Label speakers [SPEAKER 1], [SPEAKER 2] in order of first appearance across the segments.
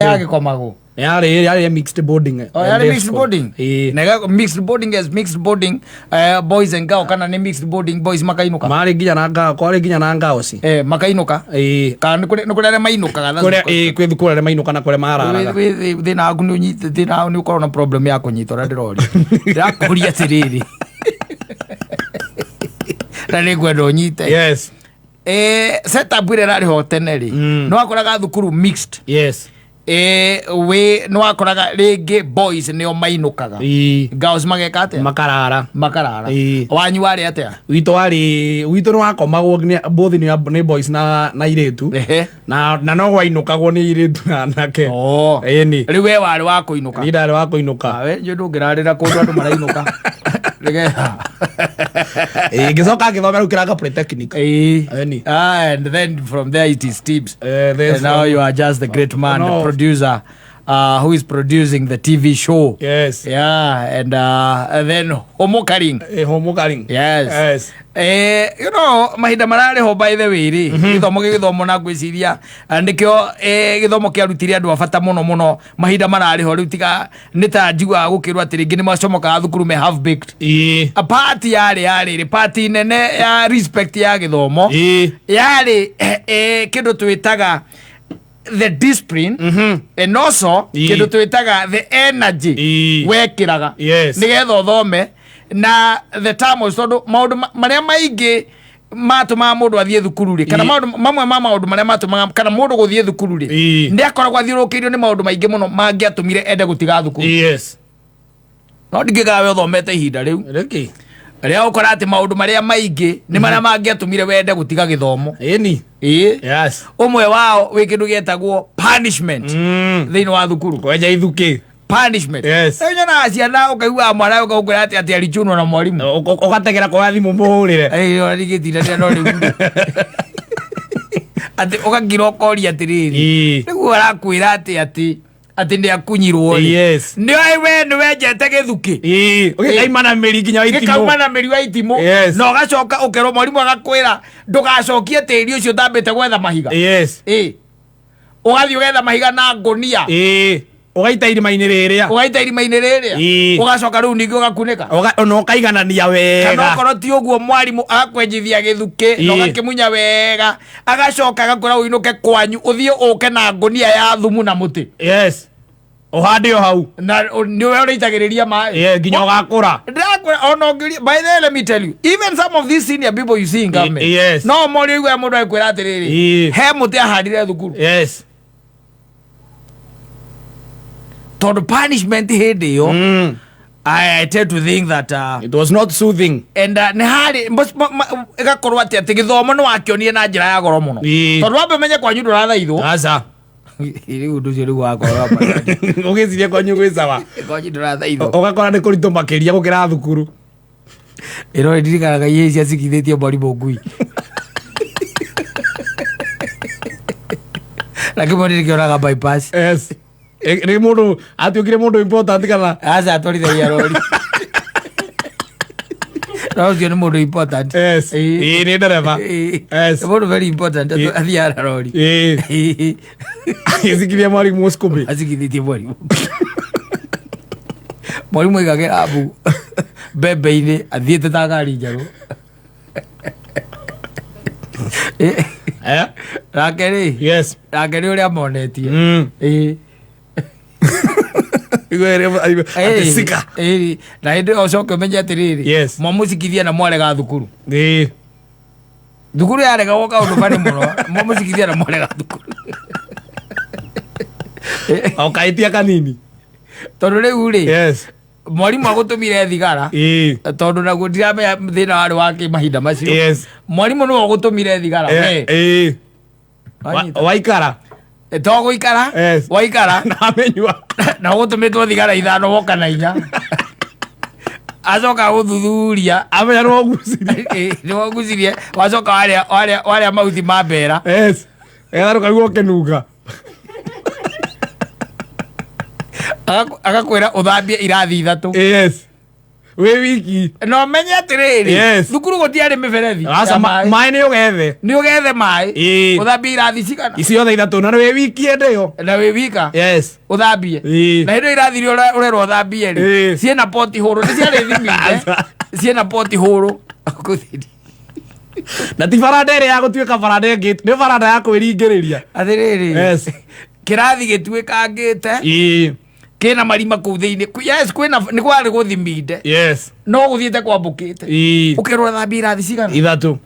[SPEAKER 1] Yagĩkomagwo.
[SPEAKER 2] Yarĩ mixed boarding.
[SPEAKER 1] Oh, yarĩ mixed boarding.
[SPEAKER 2] Ĩĩ.
[SPEAKER 1] Na mixed boarding as mixed boarding, boys and girl, kana nĩ mixed boarding boys makainũka?
[SPEAKER 2] Marĩ nginya na ngao, kwarĩ nginya na ngao ci.
[SPEAKER 1] Makainũka.
[SPEAKER 2] Ĩĩ.
[SPEAKER 1] Kana nĩ kũrĩ arĩa mainũkaga, that's
[SPEAKER 2] kũrĩa
[SPEAKER 1] the question.
[SPEAKER 2] Ĩĩ, kwĩ thukuru arĩa mainũka na kũrĩa mararaga.
[SPEAKER 1] Thĩna waku nĩ ũnyite, thĩna waku nĩ ũkorwo na problem ya kũnyita ũrĩa ndĩroria. Ndĩrakũria atĩrĩrĩ, na nĩ ngwenda ũnyite.
[SPEAKER 2] Yes.
[SPEAKER 1] Setup ĩrĩa ĩrarĩ ho tene rĩ, nĩ wakoraga thukuru mixed. Wĩ nĩ wakoraga rĩngĩ boys nĩo mainũkaga, girls mageka atĩa?
[SPEAKER 2] Makarara.
[SPEAKER 1] Makarara.
[SPEAKER 2] Ĩĩ.
[SPEAKER 1] Wanyu warĩ atĩa?
[SPEAKER 2] Witũ warĩ, witũ nĩ wakomagwo both nĩ boys na irĩtu. Na no gwainũkagwo nĩ irĩtu na anake.
[SPEAKER 1] Oh.
[SPEAKER 2] Ĩni.
[SPEAKER 1] Rĩu we warĩ wa kũinũka?
[SPEAKER 2] Niĩ ndarĩ wa kũinũka.
[SPEAKER 1] We njũ ndũngĩrarĩra kũndũ andũ marainũka nĩgetha
[SPEAKER 2] Ĩĩ, ngĩcoka ngĩthomera rĩu Kĩranga Polytechnic. Ĩni.
[SPEAKER 1] Ah, and then from there it is tips.
[SPEAKER 2] There's
[SPEAKER 1] And now you are just the great man, the
[SPEAKER 2] No.
[SPEAKER 1] producer, who is producing the TV show.
[SPEAKER 2] Yes.
[SPEAKER 1] Yeah, and then Homokaring.
[SPEAKER 2] Homokaring.
[SPEAKER 1] Yes.
[SPEAKER 2] Yes.
[SPEAKER 1] Mahinda mararĩ ho, by the way rĩ, gĩthomo gĩgĩthomwo na ngwĩciria nĩkĩo gĩthomo kĩarutire andũ a bata mũno mũno mahinda mararĩ ho. Rĩu tiga nĩ ta njiguaga gũkĩrwo atĩ rĩngĩ nĩ macomokaga thukuru me half baked. A part yarĩ rĩ part nene ya respect ya gĩthomo yarĩ kĩndũ twĩtaga the discipline and also kĩndũ twĩtaga the energy wekĩraga nĩgetha ũthome na the terms, tondũ maũndũ marĩa maingĩ matũmaga mũndũ athiĩ thukuru rĩ, kana maũndũ mamwe ma maũndũ marĩa matũmaga kana mũndũ gũthiĩ thukuru rĩ, nĩ akoragwo athiũrũrũkĩirio nĩ maũndũ maingĩ mũno mangĩatũmire ende gũtiga thukuru. No ndingĩkaga we ũthomete ihinda rĩu
[SPEAKER 2] Rĩkĩ.
[SPEAKER 1] rĩa ũkora atĩ maũndũ marĩa maingĩ nĩ marĩa mangĩatũmire wende gũtiga gĩthomo.
[SPEAKER 2] Ĩni.
[SPEAKER 1] Ĩĩ. Ũmwe wao wĩ kĩndũ gĩetagwo punishment thĩinĩ wa thukuru.
[SPEAKER 2] Kwenja ithukĩ.
[SPEAKER 1] Punishment. Rĩu nyonaga ciana, ũkaiguaga mwana ũkaũkwĩra atĩ alichunwo na mwarimũ.
[SPEAKER 2] Ũgategera kwa thimũ mũhũrĩre.
[SPEAKER 1] Ndigĩtindanĩra no rĩu atĩ ũgakira ũkoria atĩrĩrĩ, nĩguo arakwĩra atĩ nĩ akunyirwo rĩ, nĩ we nĩ wenjete gĩthukĩ.
[SPEAKER 2] Ũgĩkaima na mĩri nginya wa itimũ.
[SPEAKER 1] Gĩkauma na mĩri wa itimũ. Na ũgacoka ũkerwo, mwarimũ agakwĩra ndũgacokie tĩri ũcio ũtambĩte gwetha mahiga. Ĩ, ũgathiĩ ũgetha mahiga na ngũnia.
[SPEAKER 2] Ĩĩ. Ũgaita irima-inĩ rĩrĩa.
[SPEAKER 1] Ũgaita irima-inĩ rĩrĩa. Ũgacoka rĩu ningĩ ũgakunĩka.
[SPEAKER 2] Ona ũkaiganania
[SPEAKER 1] Kana
[SPEAKER 2] wega.
[SPEAKER 1] okorwo ti ũguo, mwarimũ agakwenjithia gĩthukĩ na ũgakĩmunya wega, agacoka agakwĩra ũinũke kwanyu, ũthiĩ ũke na ngũnia ya thumu na mũtĩ.
[SPEAKER 2] Yes, ũhande o hau.
[SPEAKER 1] Na nĩwe ũrĩitagĩrĩria maĩ.
[SPEAKER 2] Nginya ũgakũra.
[SPEAKER 1] Ndĩrakwĩra ona ũngĩũria, by the way, let me tell you, even some of these senior people you see in government, no morio igua mũndũ agĩkwĩra atĩrĩrĩ, he mũtĩ ahandire thukuru. Tondũ punishment hĩndĩ ĩyo, I tend to think that
[SPEAKER 2] It was not soothing.
[SPEAKER 1] And nĩ harĩ ĩgakorwo atĩ gĩthomo nĩ wakĩonire na njĩra ya goro mũno. Tondũ wambe ũmenye kwanyu ndũrathaithwo.
[SPEAKER 2] Aca.
[SPEAKER 1] Rĩu ũndũ ũcio rĩu wakorwo
[SPEAKER 2] Ũgĩciria kwanyu gwĩ sawa.
[SPEAKER 1] Kwanyu ndũrathaithwo.
[SPEAKER 2] Ũgakora nĩ kũritũ makĩria gũkĩra thukuru.
[SPEAKER 1] Ĩno ndirikanaga ihĩĩ ciacikithĩtie mwarimũ ngui na kĩmwe nĩkĩonaga bypass.
[SPEAKER 2] Yes. Nĩ mũndũ atuĩkire mũndũ important kana?
[SPEAKER 1] Aca, atwarithagia rori, no ũcio nĩ mũndũ important.
[SPEAKER 2] Ĩĩ, nĩ ndereba.
[SPEAKER 1] Nĩ mũndũ very important, athiaga na rori.
[SPEAKER 2] Agĩcikiria mwarimũ cukumi.
[SPEAKER 1] Acikithĩtie mwarimũ, mwarimũ aigagĩra mbu mbembe-inĩ athiĩte ta ngari njerũ. Nake rĩ, nake nĩ ũrĩa monetie.
[SPEAKER 2] Atĩ sika.
[SPEAKER 1] Ĩĩ, na hĩndĩ ĩyo ũcoke ũmenye atĩrĩrĩ, mwamũcikithia na mwarega thukuru. Thukuru yaregagwo kaũndũ bani mũno, mwamũcikithia na mwarega thukuru.
[SPEAKER 2] O kahĩtia kanini.
[SPEAKER 1] Tondũ rĩu rĩ, mwarimũ agũtũmire thigara, tondũ naguo ndiramenya thĩna warĩ wa kĩ mahinda macio. Mwarimũ nĩwe ũgũtũmire thigara we. Wanyita?
[SPEAKER 2] Waikara.
[SPEAKER 1] To gũikara. Waikara.
[SPEAKER 2] Na amenyua.
[SPEAKER 1] Na ũgũtũmĩtwo thigara ithano, woka na inya, acoka gũthuthuria.
[SPEAKER 2] Amenya nĩ wogucirie.
[SPEAKER 1] Nĩ wogucirie, wacoka warĩa mahuti ma mbera.
[SPEAKER 2] Yes, getha ndũkaigua ũkĩnunga.
[SPEAKER 1] Agakwĩra ũthambie irathi ithatũ.
[SPEAKER 2] Yes. Wĩ wiki.
[SPEAKER 1] Na ũmenye atĩrĩrĩ,
[SPEAKER 2] Yes.
[SPEAKER 1] thukuru gũtiarĩ mĩberethi
[SPEAKER 2] Aca
[SPEAKER 1] ya maĩ.
[SPEAKER 2] maĩ nĩ ũgethe.
[SPEAKER 1] Nĩ ũgethe maĩ.
[SPEAKER 2] Ĩĩ.
[SPEAKER 1] Ũthambie irathi cigana?
[SPEAKER 2] Ciothe ithatũ na wĩ wiki ĩndĩ ĩyo.
[SPEAKER 1] Na wĩ wika.
[SPEAKER 2] Yes.
[SPEAKER 1] Ũthambie.
[SPEAKER 2] Ĩĩ.
[SPEAKER 1] Na hĩndĩ ĩyo irathi iria ũrerwo ũthambie rĩ,
[SPEAKER 2] Ĩĩ.
[SPEAKER 1] ciĩna poti hũrũ, nĩ ciarĩ thiminde.
[SPEAKER 2] Aca.
[SPEAKER 1] Ciĩna poti hũrũ. Gũthiĩ.
[SPEAKER 2] Na ti baranda ĩrĩa ya gũtuĩka baranda ĩngĩ, nĩ baranda ya kwĩringĩrĩria.
[SPEAKER 1] Atĩrĩrĩ.
[SPEAKER 2] Yes.
[SPEAKER 1] Kĩrathi gĩtuĩkangĩte.
[SPEAKER 2] Ĩĩ.
[SPEAKER 1] Kĩna marima kũu thĩinĩ. Yes, kwĩna nĩ kwarĩ gũthiminde.
[SPEAKER 2] Yes.
[SPEAKER 1] No gũthiĩte kwambũkĩte.
[SPEAKER 2] Ĩĩ.
[SPEAKER 1] Ũkerwo thambie irathi cigana?
[SPEAKER 2] Ithatũ.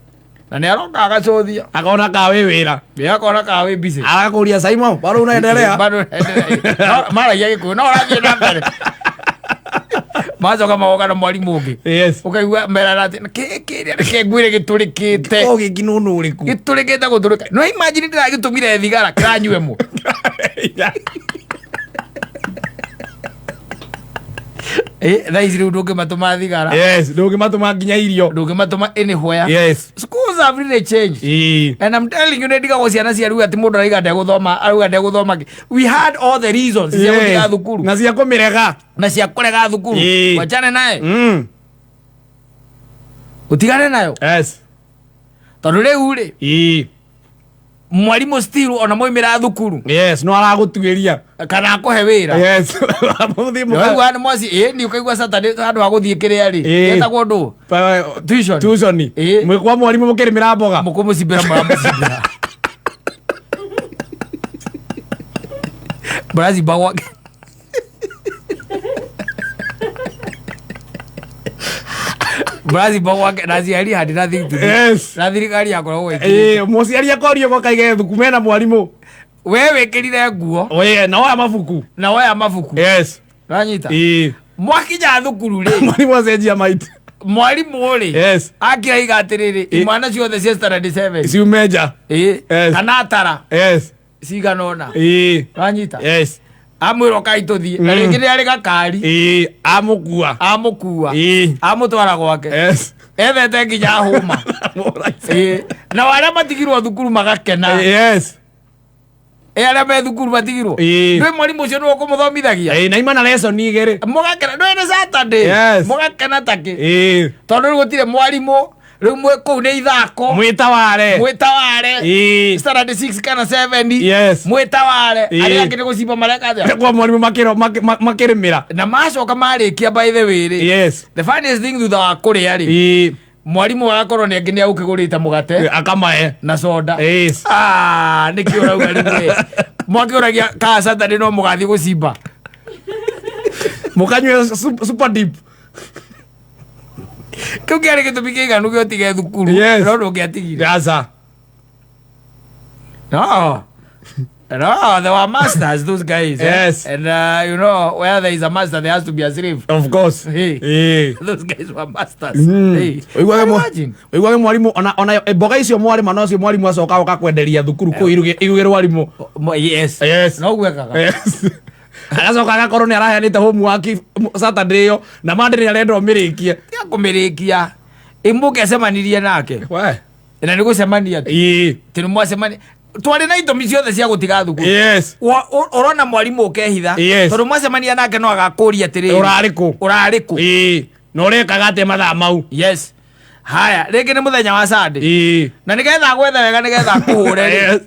[SPEAKER 1] Na nĩ aroka agacũthia.
[SPEAKER 2] Akona ka wĩ wĩra.
[SPEAKER 1] Nĩ akona ka wĩ busy.
[SPEAKER 2] Agakũria Simon, bado unaendelea?
[SPEAKER 1] Bado unaendelea. No, maragia gĩkũyũ no ũrathiĩ na mbere. Macoka magoka na mwarimũ ũngĩ.
[SPEAKER 2] Yes.
[SPEAKER 1] Ũkaigua merana atĩ kĩ kĩrĩa reke ngwĩre gĩtũrĩkĩte.
[SPEAKER 2] O gĩkĩ nũ nũ ũrĩkũ?
[SPEAKER 1] Gĩtũrĩkĩte gũtũrĩka. No imagine ndĩragĩtũmire thigara kĩranyue mũ. Eh, thaa ici rĩu ndũngĩmatũma thigara.
[SPEAKER 2] Yes, ndũngĩmatũma nginya irio.
[SPEAKER 1] Ndũngĩmatũma anywhere.
[SPEAKER 2] Yes.
[SPEAKER 1] Schools have really changed.
[SPEAKER 2] Ĩĩ.
[SPEAKER 1] And I'm telling you, nĩndigagwo ciana cia rĩu atĩ mũndũ arauga ndegũthoma, arauga ndegũthoma kĩ. We had all the reasons cia gũtiga
[SPEAKER 2] Yes.
[SPEAKER 1] thukuru.
[SPEAKER 2] Na cia kũmĩrega.
[SPEAKER 1] Na cia kũrega thukuru.
[SPEAKER 2] Ĩĩ.
[SPEAKER 1] Wachane naye. Ũtigane nayo.
[SPEAKER 2] Yes.
[SPEAKER 1] Tondũ rĩu rĩ,
[SPEAKER 2] Ĩĩ.
[SPEAKER 1] mwarimũ still ona mwaumĩra thukuru.
[SPEAKER 2] Yes, no aragũtuĩria.
[SPEAKER 1] Kana akũhe wĩra.
[SPEAKER 2] Yes. Mũthiĩ mũka-
[SPEAKER 1] Waigua nĩ mwaci, ĩĩ ni ũkaigua Saturday handũ ha gũthiĩ kĩrĩa rĩ.
[SPEAKER 2] Ĩĩ.
[SPEAKER 1] Getagwo ndũ? Tuition.
[SPEAKER 2] Tuition.
[SPEAKER 1] Ĩĩ.
[SPEAKER 2] Mwĩ kwa mwarimũ mũkĩrĩmĩra mboga.
[SPEAKER 1] Mũkũmũcimbĩra mũramũcimbĩra. Mũracimba gwake. Mũracimba gwake na aciari had nothing to do.
[SPEAKER 2] Yes.
[SPEAKER 1] Na thirikari yakoragwo ĩkĩrĩte.
[SPEAKER 2] Ĩĩ, mũciari akorio gokaige thuku mena mwarimũ.
[SPEAKER 1] We wĩkĩrire nguo
[SPEAKER 2] Oye, na woya mabuku.
[SPEAKER 1] na woya mabuku.
[SPEAKER 2] Yes.
[SPEAKER 1] Ũranyita?
[SPEAKER 2] Ĩĩ.
[SPEAKER 1] Mwakinya thukuru rĩ,
[SPEAKER 2] Mwarimũ acenjia maiti.
[SPEAKER 1] mwarimũ rĩ,
[SPEAKER 2] Yes.
[SPEAKER 1] akĩraiga atĩrĩrĩ,
[SPEAKER 2] Ĩĩ.
[SPEAKER 1] imwana ciothe cia standard 7.
[SPEAKER 2] Ciume nja.
[SPEAKER 1] Ĩĩ.
[SPEAKER 2] Yes.
[SPEAKER 1] Kana atara
[SPEAKER 2] Yes.
[SPEAKER 1] cigana ũna.
[SPEAKER 2] Ĩĩ.
[SPEAKER 1] Ũranyita?
[SPEAKER 2] Yes.
[SPEAKER 1] Amwĩra ũkai tũthiĩ. Na rĩngĩ nĩ arĩ gakari.
[SPEAKER 2] Ĩĩ, amũkua.
[SPEAKER 1] Amũkua.
[SPEAKER 2] Ĩĩ.
[SPEAKER 1] Amũtwara gwake.
[SPEAKER 2] Yes.
[SPEAKER 1] Ethete nginya hũma. Ĩĩ. Na arĩa matigirwo thukuru magakena.
[SPEAKER 2] Yes.
[SPEAKER 1] Ĩ arĩa me thukuru matigirwo.
[SPEAKER 2] Ĩĩ.
[SPEAKER 1] Ndũĩ mwarimũ ũcio nĩwe ũkũmũthomithagia.
[SPEAKER 2] Ĩĩ, na ima na lesson igĩrĩ.
[SPEAKER 1] Mũgakena, ndũĩ nĩ Saturday.
[SPEAKER 2] Yes.
[SPEAKER 1] Mũgakena takĩ.
[SPEAKER 2] Ĩĩ.
[SPEAKER 1] Tondũ rĩu gũtirĩ mwarimũ, rĩu mwĩ kũu nĩ ithako.
[SPEAKER 2] Mwĩtaware.
[SPEAKER 1] Mwĩtaware.
[SPEAKER 2] Ĩĩ.
[SPEAKER 1] Standard 6 kana 7.
[SPEAKER 2] Yes.
[SPEAKER 1] Mwĩtaware.
[SPEAKER 2] Ĩĩ.
[SPEAKER 1] Arĩa angĩ nĩ gũcimba mareka atĩa?
[SPEAKER 2] Kwa mwarimũ makĩrĩmĩra.
[SPEAKER 1] Na macoka marĩkia by the way rĩ.
[SPEAKER 2] Yes.
[SPEAKER 1] The funniest thing thutha wa kũrĩa rĩ.
[SPEAKER 2] Ĩĩ.
[SPEAKER 1] Mwarimũ agakorwo nĩ angĩ nĩ agũkĩgũrĩte mũgate.
[SPEAKER 2] Akamahe.
[SPEAKER 1] Na soda.
[SPEAKER 2] Yes.
[SPEAKER 1] Ah, nĩkĩ ũrauga rĩu we? Mwakĩũragia kana Saturday no mũgathiĩ gũcimba.
[SPEAKER 2] Mũkanyue super dip.
[SPEAKER 1] Kĩu kĩarĩ gĩtũmi kĩiganu gĩa ũtige thukuru.
[SPEAKER 2] Yes.
[SPEAKER 1] No ndũngĩatigire.
[SPEAKER 2] Aca.
[SPEAKER 1] No. No, they were masters, those guys. Eh?
[SPEAKER 2] Yes.
[SPEAKER 1] And you know, where there is a master, there has to be a slave.
[SPEAKER 2] Of course.
[SPEAKER 1] Hey.
[SPEAKER 2] Ĩĩ.
[SPEAKER 1] Those guys were masters. Hey.
[SPEAKER 2] Ũiguage
[SPEAKER 1] Can you imagine?
[SPEAKER 2] ũiguage mwarimũ ona mboga icio mwarĩma nocio mwarimũ acoka oka kwenderia thukuru kũu irugĩrwo arimũ.
[SPEAKER 1] Yes.
[SPEAKER 2] Yes.
[SPEAKER 1] No gwekaga.
[SPEAKER 2] Yes. Agacoka agakorwo nĩ araheanĩte homework Saturday ĩyo na Monday nĩ arenda ũmĩrĩkie.
[SPEAKER 1] Tiga kũmĩrĩkia. Ĩmũngĩacemanirie nake.
[SPEAKER 2] We.
[SPEAKER 1] Na nĩ gũcemania tu.
[SPEAKER 2] Ĩĩ.
[SPEAKER 1] Tĩ nĩ mwacemania. Twarĩ na itũmi ciothe cia gũtiga thukuru.
[SPEAKER 2] Yes.
[SPEAKER 1] Ũrona mwarimũ ũkehitha.
[SPEAKER 2] Yes.
[SPEAKER 1] Tondũ mwacemania nake no agakũria atĩrĩrĩ.
[SPEAKER 2] Ũrarĩ kũ?
[SPEAKER 1] Ũrarĩ kũ?
[SPEAKER 2] Ĩĩ. Na ũrekaga atĩa mathaa mau?
[SPEAKER 1] Yes. Haya, rĩngĩ nĩ mũthenya wa Sunday.
[SPEAKER 2] Ĩĩ.
[SPEAKER 1] Na nĩgetha gwetha wega nĩgetha akũhũre rĩ.
[SPEAKER 2] Yes.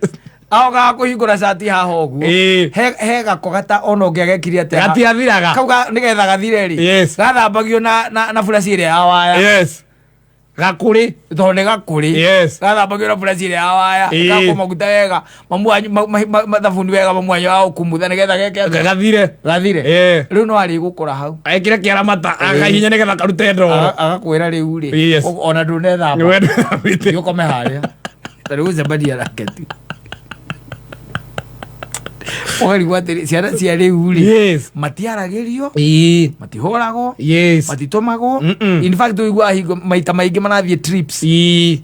[SPEAKER 1] Aokaga kũhingũra cati haha ũguo.
[SPEAKER 2] Ĩĩ.
[SPEAKER 1] He gako gata ona ũngĩagekire atĩa.
[SPEAKER 2] Gatiathiraga.
[SPEAKER 1] Kau nĩgetha gathire rĩ.
[SPEAKER 2] Yes.
[SPEAKER 1] Gathambagio na buraci ĩrĩa ya waya.
[SPEAKER 2] Yes. Gakũrĩ.
[SPEAKER 1] Tondũ nĩ gakũrĩ.
[SPEAKER 2] Yes.
[SPEAKER 1] Gathambagio na buraci ĩrĩa ya waya.
[SPEAKER 2] Ĩĩ.
[SPEAKER 1] Gakwo maguta wega. Mamu wanyu thabuni wega mamu wanyu wa gũkumutha nĩgetha geke atĩa?
[SPEAKER 2] Gathire.
[SPEAKER 1] Gathire.
[SPEAKER 2] Ĩĩ.
[SPEAKER 1] Rĩu no arĩgũkora hau.
[SPEAKER 2] Ekire kĩaramata akahihinya nĩgetha karute ndoro.
[SPEAKER 1] Agakwĩra rĩu rĩ.
[SPEAKER 2] Yes.
[SPEAKER 1] Ona ndũnethamba.
[SPEAKER 2] Nĩ wendete.
[SPEAKER 1] Thiĩ ũkome harĩa. Ta rĩu gũcemania nake tu. Ũkarigwo atĩrĩ, ciana cia rĩu rĩ,
[SPEAKER 2] Yes.
[SPEAKER 1] matiaragĩrio,
[SPEAKER 2] Ĩĩ.
[SPEAKER 1] matihũragwo,
[SPEAKER 2] Yes.
[SPEAKER 1] matitũmagwo.
[SPEAKER 2] Mm-mm.
[SPEAKER 1] In fact ũiguaga hingo maita maingĩ marathiĩ trips.
[SPEAKER 2] Ĩĩ.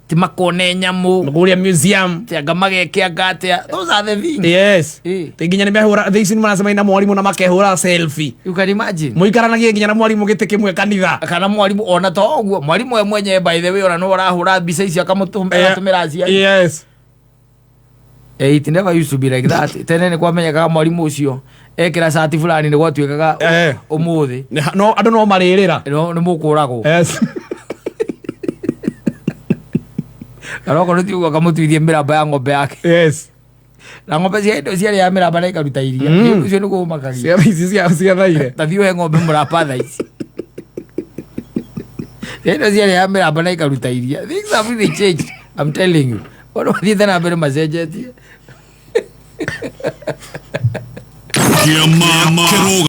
[SPEAKER 1] Ti makone nyamũ,
[SPEAKER 2] Kũrĩa museum.
[SPEAKER 1] ti anga mageke anga atĩa. Those are the things.
[SPEAKER 2] Yes.
[SPEAKER 1] Ĩĩ.
[SPEAKER 2] Ti nginya nĩ mehũra thaa ici nĩ maracemania na mwarimũ na makehũra selfie.
[SPEAKER 1] You can imagine.
[SPEAKER 2] Mũikaranagie nginya na mwarimũ gĩtĩ kĩmwe kanitha.
[SPEAKER 1] Kana mwarimũ ona to ũguo, mwarimũ we mwenyewe by the way ona no arahũra mbica icio agatũmĩra aciari.
[SPEAKER 2] Yes.
[SPEAKER 1] It never used to be like that. Tene nĩ kwamenyekaga mwarimũ ũcio ekĩra cati fulani nĩ gwatuĩkaga ũmũthĩ
[SPEAKER 2] No andũ no marĩrĩra.
[SPEAKER 1] Nĩ mũkũragwo. Kana okorwo ti ũguo akamũtuithie mĩramba ya ng'ombe yake. Na ng'ombe cia indo ciarĩa mĩramba na ikaruta iria. Nĩ ũcio nĩguo ũmakagia.
[SPEAKER 2] Ciana ici ciathaire.
[SPEAKER 1] Ta thiĩ ũhe ng'ombe mũramba thaa ici. Cia indo ciarĩa mĩramba na ikaruta iria. Things have really changed, I'm telling you. Ona mathiĩte na mbere macenjetie.
[SPEAKER 3] Kĩama kĩrũga.